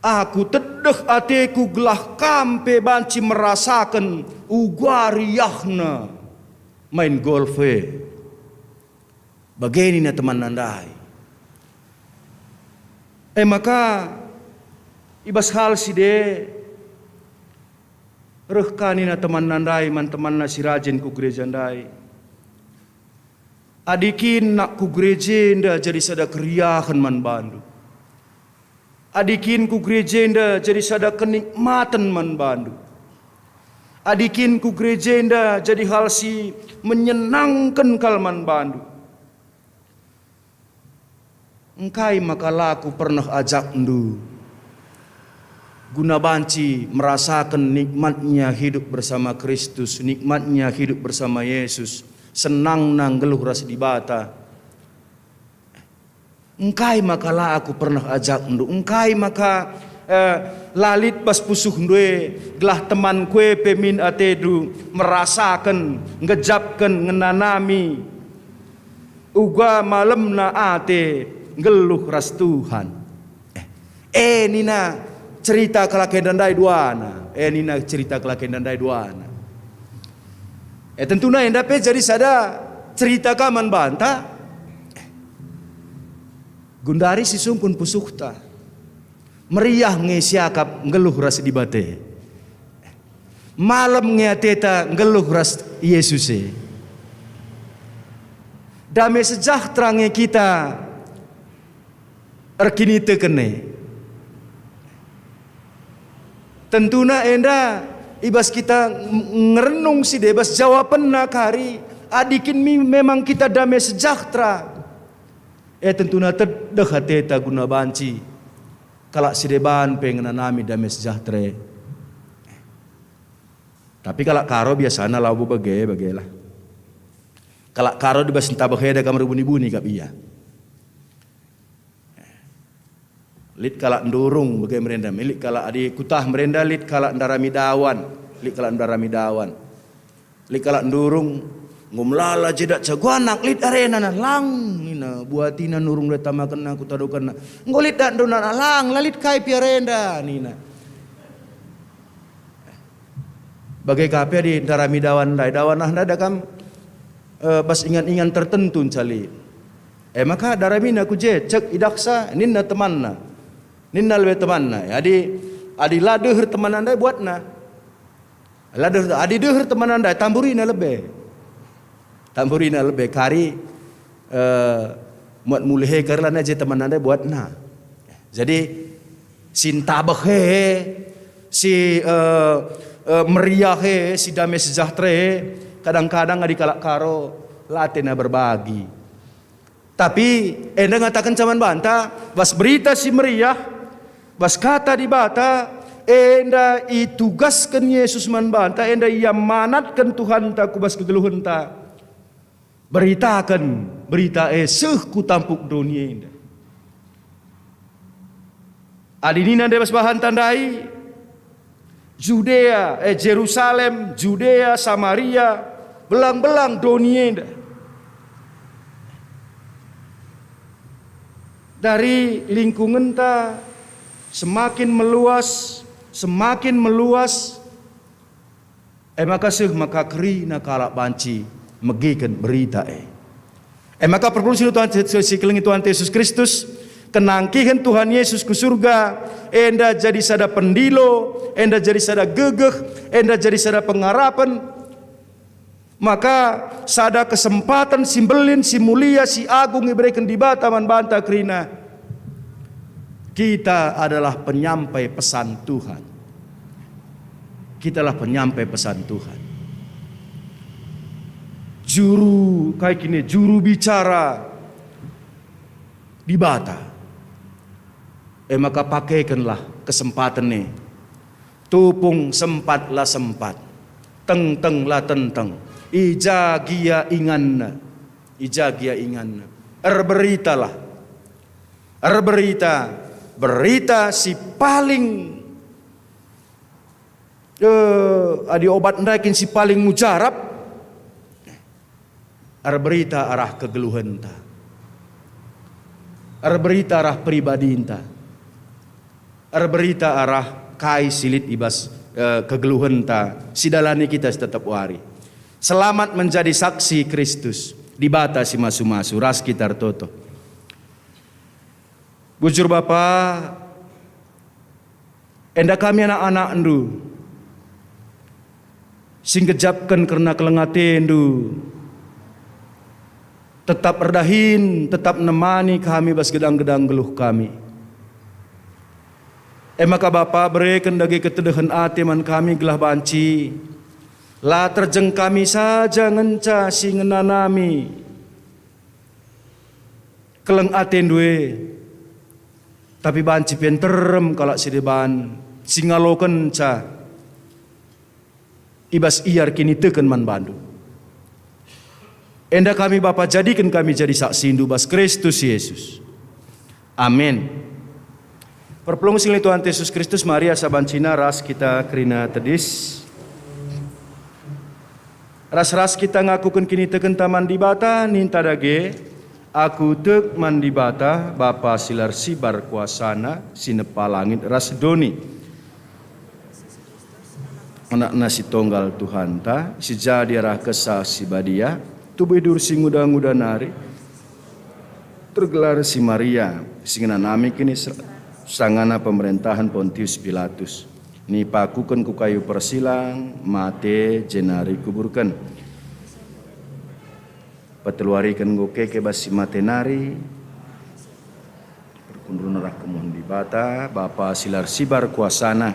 aku tedeh ateku gelah kam pe banci merasaken uga riahna main golf e. Bage nina temanna ndai. E maka, i bas hal si de, reh ka nina temanna ndai man temanna si rajin ku gereja ndai, "Adi kin nak ku gereja enda jadi sada keriahen man bandu. Adi kin ku gereja enda jadi sada kenikmaten man bandu. Adi kin ku gereja enda jadi hal si menyenangken kal man bandu. Engkai maka la kuperneh ajakndu guna banci merasaken nikmatnya hidup bersama Kristus, nikmatnya hidup bersama Yesus, senangna nggeluh ras Dibata? Engkai maka la aku pernah ajakndu? Engkai maka, eh, la lit bas pusuhndu e gelah temanku e pe min atendu merasaken, ngejapken, ngenanami uga malemna ate nggeluh ras Tuhan?" Eh, eh, nina cerita kalak enda ndai duana. Eh, nina cerita kalak enda ndai duana. Eh, tentuna enda pe jadi sada cerita ka man banta. Gundari sisungkun pusuhta. Meriah nge siakap nggeluh ras Dibata e. Malem nge ateta nggeluh ras Yesus e. Dame sejahtera nge kita erkiniteken e. Tentuna enda i bas kita ng-, ngerenung si debas jawapenna kari, adi kin mi-, memang kita dame sejahtera. E, tentuna tedeh ateta guna banci kalak si deban pe ngenanami dame sejahtera e. Tapi kalak Karo biasana labo bage, bagelah. Kalak Karo di bas ntabeh eda kam erbuni-buni kap ia. Lit kalak ndurung bage merenda, lit kalak adi kutah merenda, lit kalak ndarami dawan, lit kalak ndarami dawan. Lit kalak ndurung, enggo melala jedak caguanak, lit arena na lang nina, buatina nurung le tamakenna kutadokenna. Enggo lit dak ndona lang, la lit kai pe arenda nina. Bage ka pe adi ndarami dawan ndai, dawan ah ndai da kam, eh, bas ingan-ingan tertentu ncali. E maka daramina ku je, cek idahsa, ninna temanna. Ninna lebe temanna. Adi, adi la deher temanna ndai buatna. La deher, adi deher temanna ndai tamburina lebe. Tamburina lebe kari, eh, muat mulih e kari lanai je temanna ndai buatna. Jadi, si ntabeh e, si, eh, eh, meriah e, si dame sejahtera e, kadang-kadang adi kalak Karo, la atena berbagi. Tapi enda ngatakenca man banta, bas Berita Si Meriah, bas Kata Dibata, enda itugasken Yesus man banta, enda iamanatken Tuhanta ku bas kegeluhenta. Beritaken berita e seh ku tampuk doni enda. Adi nina ndai bas bahanta ndai, Judea, eh, Jerusalem, Judea, Samaria, belang-belang doni enda. Dari lingkungenta semakin meluas, semakin meluas, e maka seh maka kerina kalak banci megiken berita e. E maka perpulungen si Tuhan, si kelengi Tuhan Yesus Kristus, kenangkihen Tuhan Yesus ku surga, enda jadi sada pendilo, enda jadi sada gegeh, enda jadi sada pengarapen, maka sada kesempaten si mbelin, si mulia, si agung ibereken Dibata man banta kerina. Kita adalah penyampai pesan Tuhan. Kita adalah penyampai pesan Tuhan. Juru, kai kine, juru bicara Dibata. E maka pakekenlah kesempaten e. Tupung sempat la sempat, tengteng la tengteng, i ja gia inganna, i ja gia inganna. Erberitalah, erberita, berita si paling, eh, adi obat ndai kin si paling mujarab, erberita arah kegeluhenta, erberita arah pribadinta, erberita arah kai si lit i bas, eh, kegeluhenta, si dalani kita si tetap wari. Selamat menjadi saksi Kristus, Dibata si masu-masu, ras kita ertoto. Bujur Bapa, enda kami anak-anakNdu, si nggejapken kerna keleng ateNdu, tetap erdahin, tetap nemani kami bas gedang-gedang geluh kami. E maka Bapa, bereken dage ketedehen ate man kami gelah banci la terjeng kami saja ngenca si ngenanami keleng ateNdu e, tapi banci pe nterem kalak si deban si ngalokenca i bas ia erkiniteken man bandu. Enda kami, Bapa, jadiken kami jadi saksindu bas Kristus Yesus. Amin. Perpulungen si ngelehi Tuhan Yesus Kristus, mari asa banci ras kita kerina tedis. Ras-ras kita ngakuken kinitekenta man Dibata, ninta dage, "Aku tek man Dibata, Bapa si la ersibar kuasaNa, si nepa langit ras doni. AnakNa si Tonggal Tuhanta, si jadi arah Kesah Si Badia, tubuh idur si nguda-nguda nari, tergelar si Maria, si ngenanami kini sangana pemerentahen Pontius Pilatus. Nipakuken ku kayu persilang, mate, jenari kuburken. Peteluariken enggo keke bas si mate nari, perkundulna arah kemuhen Dibata, Bapa si la ersibar kuasaNa,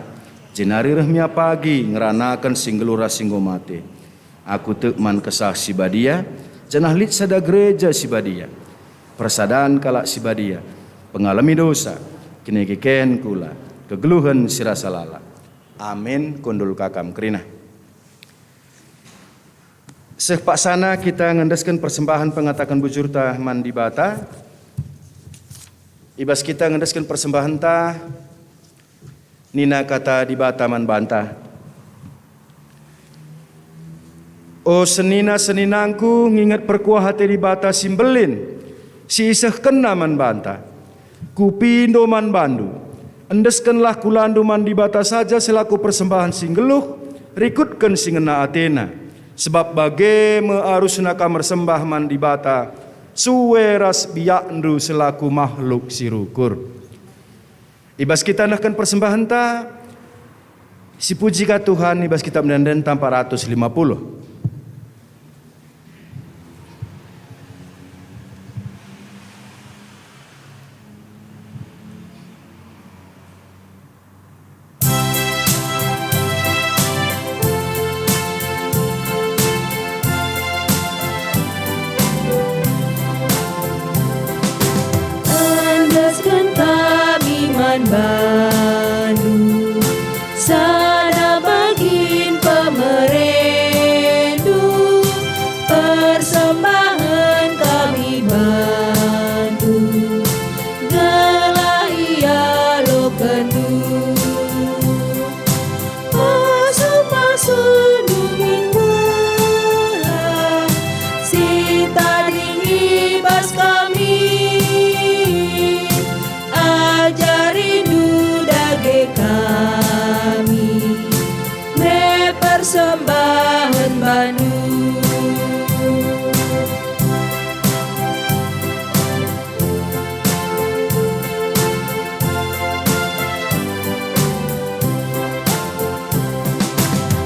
jenari reh mia pagi ngeranaken si nggeluh ras si enggo mate. Aku tek man Kesah Si Badia, janah lit sada gereja si badia, persadan kalak si badia, pengalemi dosa, kinekeken kula, kegeluhen si rasa lalap." Amin. Kundul ka kam kerina. Seh paksana kita ngendesken persembahen pengataken bujurta man Dibata. I bas kita ngendesken persembahenta, nina kata Dibata man banta, "O senina-seninangku, nginget perkuah ate Dibata si mbelin, si isehkenNa man banta. Kupindo man bandu, endeskenlah kulandu man Dibata saja selaku persembahen si nggeluh, rikutken si ngena ateNa. Sebab bage me arusna kam ersembah man Dibata, sue ras biakndu selaku mahluk si rukur." I bas kita nehken persembahenta, sipuji ka Tuhan i bas kitab Ende-endenta empat ratus lima puluh. Endesken kami man bandu, sada bagin pemere. Kami me persembahen bandu.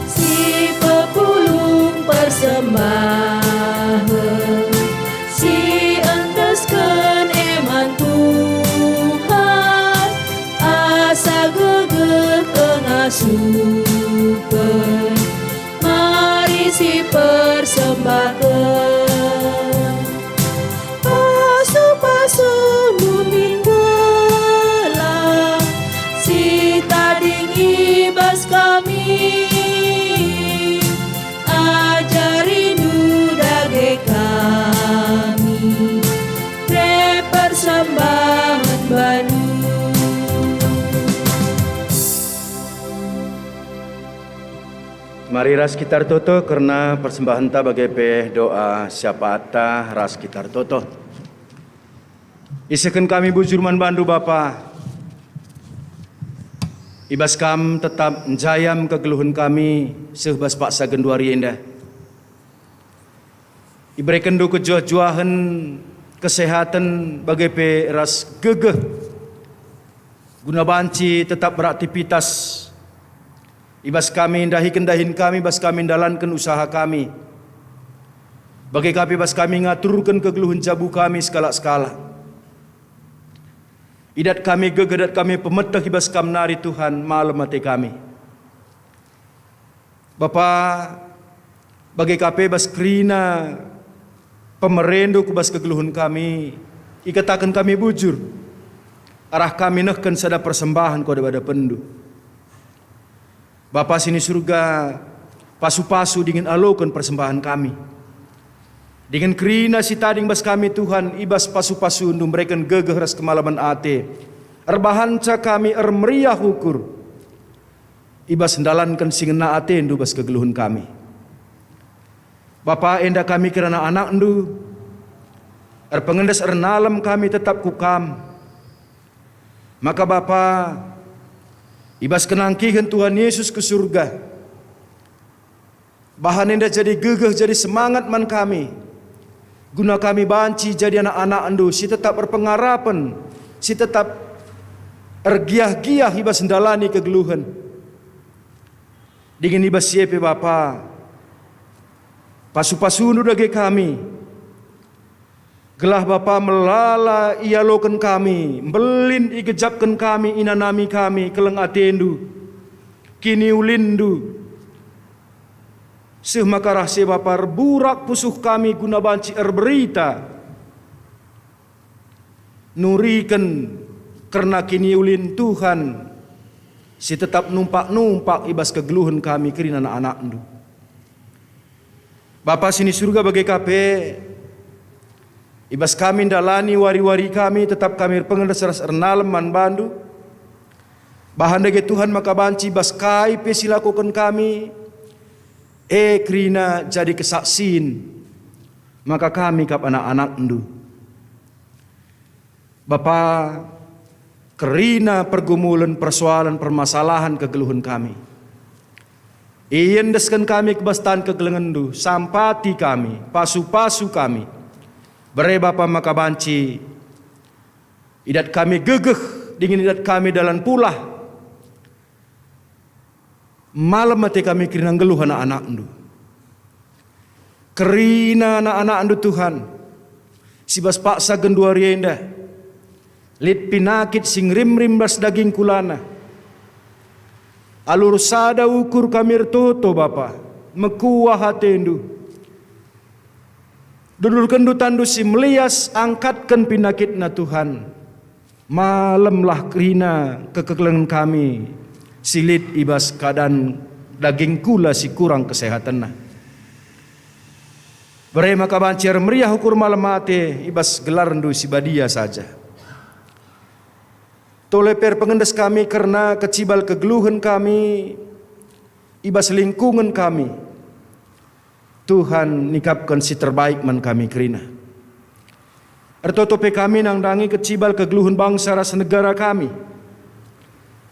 Si pepulung persembahen, si endesken e man Tuhan, asa gegeh pengasupen, mari si persembahken. Pasu-pasundu min gelah si tading i bas kami. Ajarindu dage kami, pe persembahen bandu. Mari ras kita ertoto kerna persembahenta bage pe doa syafaatta ras kita ertoto. Isehken kami bujur man bandu, Bapa. I bas Kam tetap njayam kegeluhen kami seh bas paksa genduari enda. IberekenNdu kejuah-juahen, kesehaten, bage pe ras gegeh, guna banci tetap beraktivitas i bas kami ndahiken dahin kami, bas kami ndalanken usaha kami, bage ka pe bas kami ngaturken kegeluhen jabu kami sekalak-sekalak. Idat kami gegeh, idat kami pemeteh i bas Kam nari, Tuhan, malem ate kami. Bapa, bage ka pe bas kerina pemereNdu ku bas kegeluhen kami, ikataken kami bujur, arah kami nehken sada persembahen ku adep-adepenNdu. Bapa si ni Surga, pasu-pasu dingen aloken persembahen kami. Dingen kerina si tading bas kami, Tuhan, i bas pasu-pasuNdu mereken gegeh ras kemalemen ate, erbahanca kami ermeriah ukur i bas ndalanken si ngena ateNdu bas kegeluhen kami. Bapa, enda kami kerina anak-anakNdu, erpengendes ernalem kami tetap ku Kam. Maka Bapa, i bas kenangkihen Tuhan Yesus ku Surga, bahan enda jadi gegeh, jadi semangat man kami, guna kami banci jadi anak-anakNdu si tetap erpengarapen, si tetap ergiah-giah i bas ndalani kegeluhen. Dingen i bas si e pe Bapa, pasu-pasuNdu dage kami, gelah Bapa melala ialoken kami, mbelin igejapken kami, inanami kami keleng ateNdu, kiniulinNdu, seh maka arah si e Bapa erburak pusuh kami guna banci erberita, nuriken kerna kiniulin Tuhan si tetap numpak-numpak i bas kegeluhen kami kerina anak-anakNdu. Bapa si ni Surga, bage ka pe, i bas kami ndalani wari-wari kami, tetap kami erpengendes ras ernalem man bandu. Bahan dage Tuhan maka banci bas kai pe si lakoken kami, e kerina jadi kesaksin maka kami kap anak-anakndu. Bapa, kerina pergumulen, persoalen, permasalahen kegeluhen kami. Iendesken kami ku bas tan kegelengenndu, sampati kami, pasu-pasu kami. Bere Bapa maka banci idat kami gegeh, dingen idat kami dalan pulah. Malem ate kami kerina nggeluh anak-anakndu. Kerina anak-anakndu, Tuhan, si bas paksa genduari enda, lit pinakit si ngerimrim ras daging kulana. Alu ersada ukur kami ertoto, Bapa, mekuah atendu. Dudurkenndu tanNdu si melias, angkatken pinakitna, Tuhan. Malemlah kerina kekelengen kami si lit i bas keadaan daging kula si kurang kesehatenna. Bere maka banci ermeriah ukur malem ate i bas gelarNdu si badia saja. Tole pe erpengendes kami kerna kecibal kegeluhen kami i bas lingkungen kami. Tuhan nikapken si terbaik man kami kerina. Ertoto pe kami nandangi kecibal kegeluhen bangsa ras negara kami.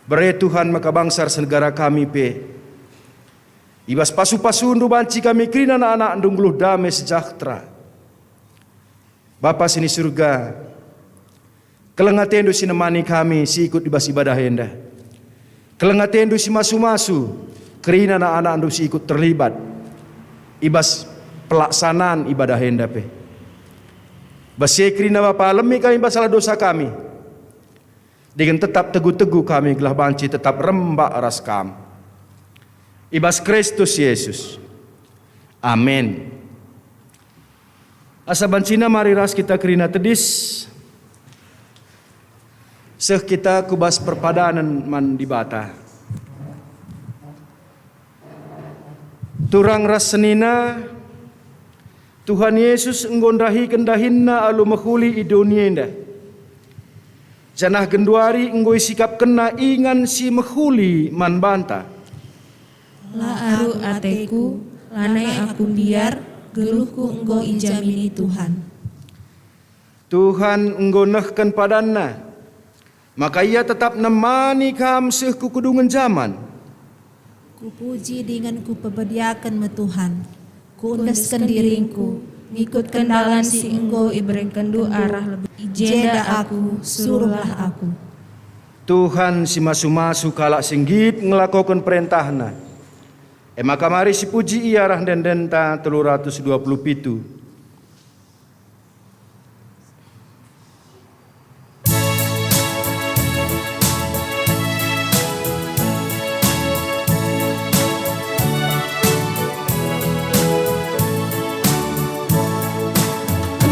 Bere Tuhan maka bangsa ras negara kami pe. I bas pasu-pasuNdu banci kami kerina anak-anakNdu nggeluh dame sejahtera. Bapa si ni Surga, keleng ateNdu si nemani kami si ikut i bas ibadah enda. Keleng ateNdu si masu-masu kerina anak-anakNdu si ikut terlibat i bas pelaksanaan ibadah enda pe. Bas si e kerina Bapa, alemi kami bas salah dosa kami. Dingen tetap tegu-tegu kami gelah banci tetap rembak ras Kam. I bas Kristus Yesus. Amin. Asa bancina mari ras kita kerina tedis, seh kita ku bas perpadanen man Dibata. Turang ras senina, Tuhan Yesus enggo ndahiken dahinNa alu mehuli i doni enda, janah genduari enggo isikapkenNa ingan si mehuli man banta. La aruk ateku, lanai aku mbiar, geluhku enggo ijamini Tuhan. Tuhan enggo nehken padanNa, maka Ia tetap nemani kam seh ku kedungen jaman. Kupuji dingen kupebadiaken me Tuhan. Kuendesken diringku, ngikutken dalan si enggo iberekenNdu arah lebih. I jenda aku, suruhlah aku. Tuhan si masu-masu kalak si nggit ngelakoken perentahNa. E maka mari sipuji Ia arah ende-endenta telu ratus dua puluh pitu.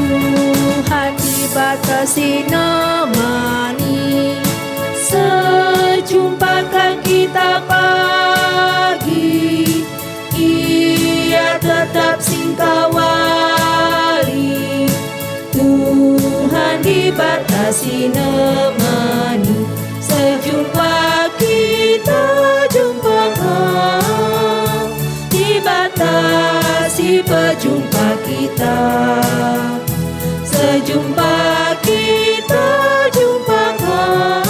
Tuhan Dibata si nemani, sejumpakan kita pagi. Ia tetap singkawali. Tuhan Dibata si nemani, sejumpa kita jumpa Kam. Dibata si pejumpa kita, sejumpa kita jumpa Kam.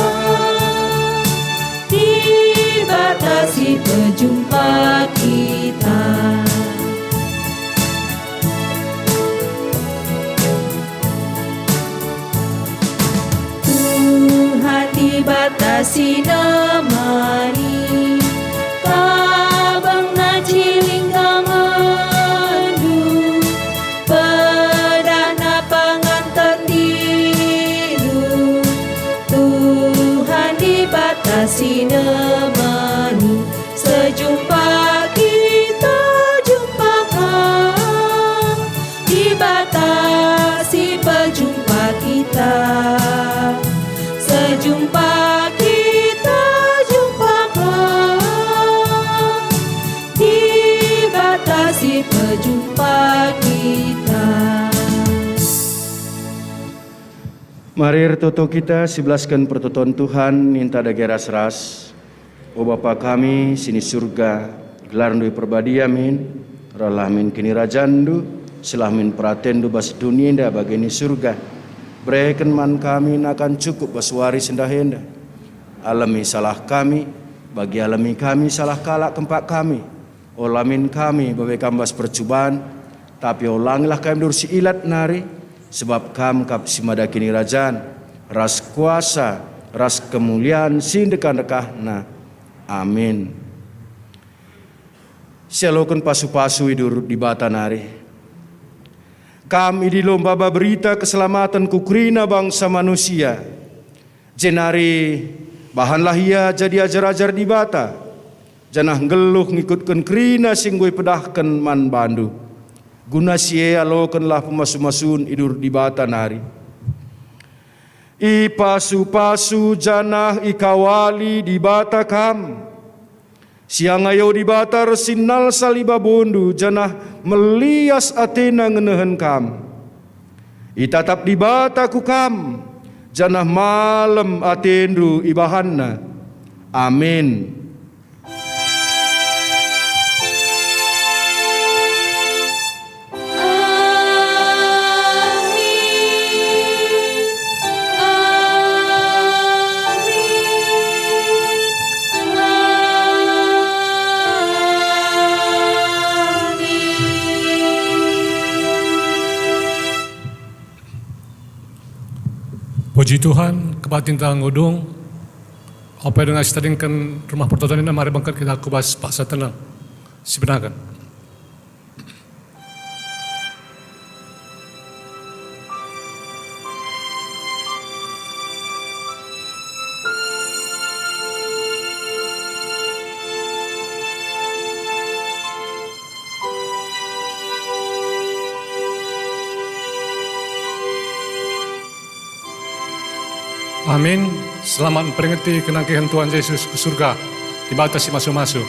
Dibata si pejumpa kita. Tuhan Dibata si nemani, kabangna cilingkangenndu, pedahna pangan tendindu. Tuhan Dibata si nemani, sejumpa kita jumpa Kam. Dibata si pejumpa kita, sejumpa kita jumpa Kam. Dibata si pejumpa kita. Mari ertoto kita sibelasken pertoton Tuhan, ninta dage ras-ras. O Bapa kami si ni Surga, gelarNdu iperbadia min, rehlah min kinirajanNdu, sehlah min peratenNdu bas doni enda bage ni Surga. Bereken man kami nakan cukup bas wari sendah enda. Alemi salah kami, bagi alemi kami salah kalak kempak kami. Ola min kami babe Kam bas percuban, tapi olangilah kami ndurusi ilat nari, sebab Kam kap si mada kinirajan, ras kuasa, ras kemulian si ndekah-ndekahna. Amin. Sialoken pasu-pasu idur Dibata nari. Kam idilo maba berita keselamaten ku kerina bangsa manusia. Jenari bahanlah ia jadi ajar-ajar Dibata, janah nggeluh ngikutken kerina si enggo ipedahken man bandu. Guna si e alokenlah pemasu-masun idur Dibata nari. Ipasu-pasu janah ikawali Dibata kam. Siangayo Dibata ersin nalsal i babondu, janah melias atena ngenehen kam. Itatap Dibata ku kam, janah malem atendu ibahanNa. Amin. Amin. Amin. Puji Tuhan, kebaktinta enggo dung. Ope denga sitadingken Rumah Pertoton enda, mari bengket kita ku bas paksa teneng. Sibenaken. Amin. Selamat mperingeti kenangkihen Tuhan Jesus ku surga, Dibata si masu-masu.